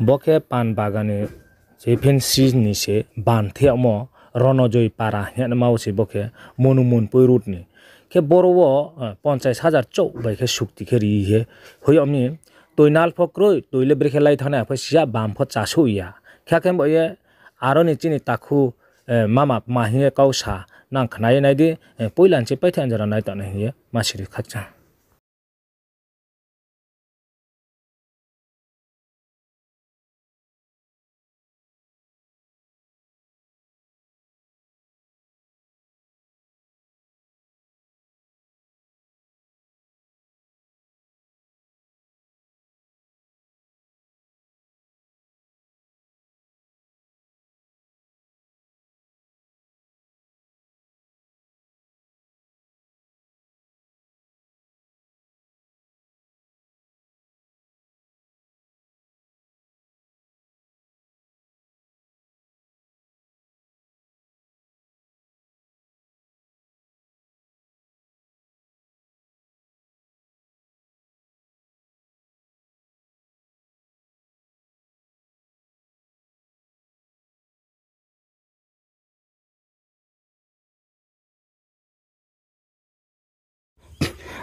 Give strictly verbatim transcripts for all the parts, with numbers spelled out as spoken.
Bo khe pan bagan ni, je phensi ni se bam thehmo, Ronojoi para hing ye ma wo se bo khe Monumonpui road ni. Khe boro wo, eh, ponchais hajar chouh bai khe sukti khe ri ye hoih yag mi, toinal pho kroi, toi le brekhe lai thanng nai, apho siya bam pho chasouh ya. Khe akhe bo ye aro ni chini takhu, eh, mama kma hing ye kau sa nang khna ye nai di, eh, poila ni se paithe anjora nai tongnai hing ye ma siri khakchang.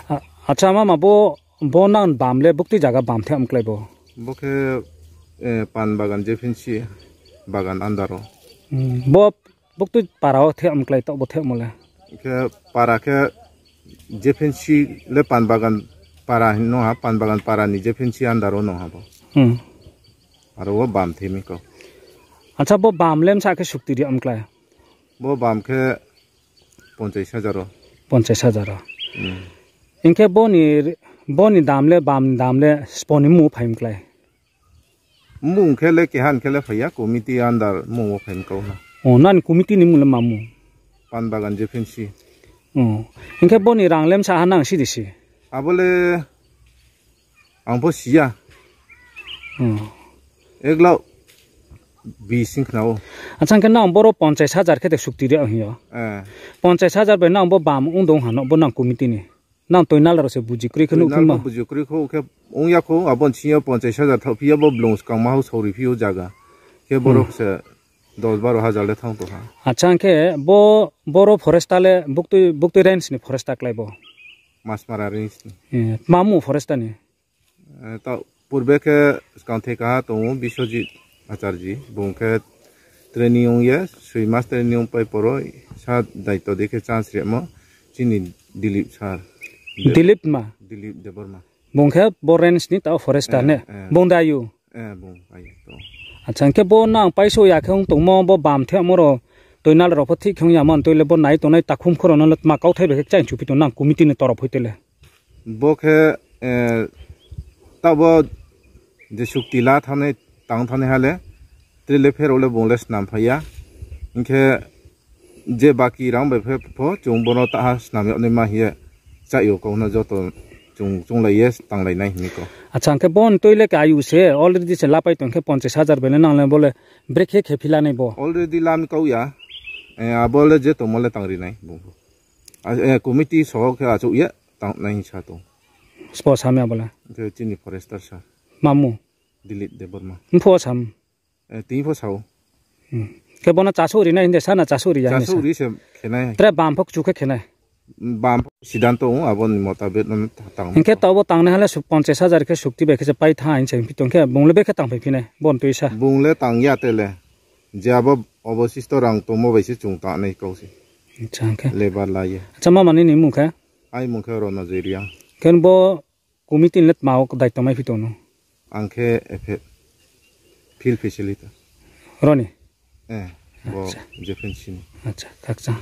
A-, acha mama, bo, bo nang bam le buktui zaga bam the mklai bo? Bo khe, eh, pan bagan jephensi bagan under o. Hmm, bo buktui para wo the mklai taoh bo themo le? Khe para khe jephensi le pan bagan para hing no ha, pan bagan para ni jephensi under o no ha bo. Hmm. Aro wo bam the mi kau. Acha, bo bam le msa khe sukti ri mklai? Bo bam khe ponchais hajar o. Ponchais hajar o. Hmm. Hing khe bo ni, bo ni dam le, bam ni dam le spo ni mmung wo phai mklai? Mmung khe le keha ni khe le phai ya, committee under mmung wo phai mkau na. O, nang committee ni mmung le ma mmung? Pan bagan jephensi. O. Hing khe bo ni rang le msa ha nang si di si? Abo le ang pho si ya. O. Ek lakh bis hing khna ou. Acha, hing khe nang boro ponchais hajar khe de sukti ri hing yo? Eh. Ponchais hajar bai nang bo bam ong dong ha no, bo nang committee ni? Nang toinal rao se buji kroi khe nuh phi ma? Toinal rao buji kroi kho khe ong ya kho, abo ni sing yo ponchais hajar thaoh phi ya, bo blung skang ma hao saori phi ou zaga. Khe boro se dos baro hajar le thanng tong ha. Acha, hing khe bo, boro forest le buktui, buktui range ni forest klái bo? Masmara range ni. Eh, tma mmung forest ni? Eh, taoh purbe khe skang theka ha tong ou Biswajit Acharji, bung khe training ong ye, soi mas training ong pai poro, sa daito dei khe chance rimo, chini Dilip sir. Dilip ma? Dilip Debbarma. Bung khe bo range ni taoh forester ne? Eh, eh. Bung de ayu? Eh, bung ayu to. Acha, hing khe bo nang paisouh ya khe ong tongmo, bo bam thehmo rao, toinal rao pho thik khe ong ya man, toi le bo nai tongnai takhum kho rao no le tma kauthai bai khe kchaih chuphi tong nang committee ni torop hoite le? Bo khe, eh, taoh bo je sukti la thanngnai, tang thanngnai ha le, tre le pherao le bung le snam phai ya. Hing khe je baki rang bai phe pho chung bo no taha snam yag naima hing ye, chaih yo kau no joto chung, chunglai ye tanglai nai hing mi kau. Acha, hing khe bo ni tui le khe ayu se already se lapai tong khe ponchais hajar bai le nang le bo le brekhe khe phi la nai bo? Already la mi kau ya, eh, abo le je tongmo le tangri nai bung. A, eh, committee soho khe achouh ye tangnai hing sa tong. Spo sa mi abo le? Khe chini forester sir. Tma mmung? Dilip Debbarma. Mpho sam? Eh, tini pho sa ou. Hmm. Khe bo no chasouh ri nai hing de, sa na chasouh ri ya hing de sa? Chasouh ri se khe nai. Tre bam pho kchu khe khe nai? Bam pho siddhanto ong, abo ni motabek no tang. Hing khe taoh bo tangnai ha le suk ponchais hajar khe sukti bai khe se pai tha hing se hing phi tong khe, bung le brekhe tangphai phi nai, bo ni tui sa? Bung le tang ya te le. Je abo obosisto rang tongmo bai se chung tangnai kau se. Acha, hing khe? Labour la ye. Acha, mama nini mmung khe? Aini mmung khe Ronojoi Reang. Khe bo committee ni le tma wo daito mai phi tong no? Ang khe F F, field facilitator. Ro ni? Eh, bo jephensi ni. Acha, khakchang.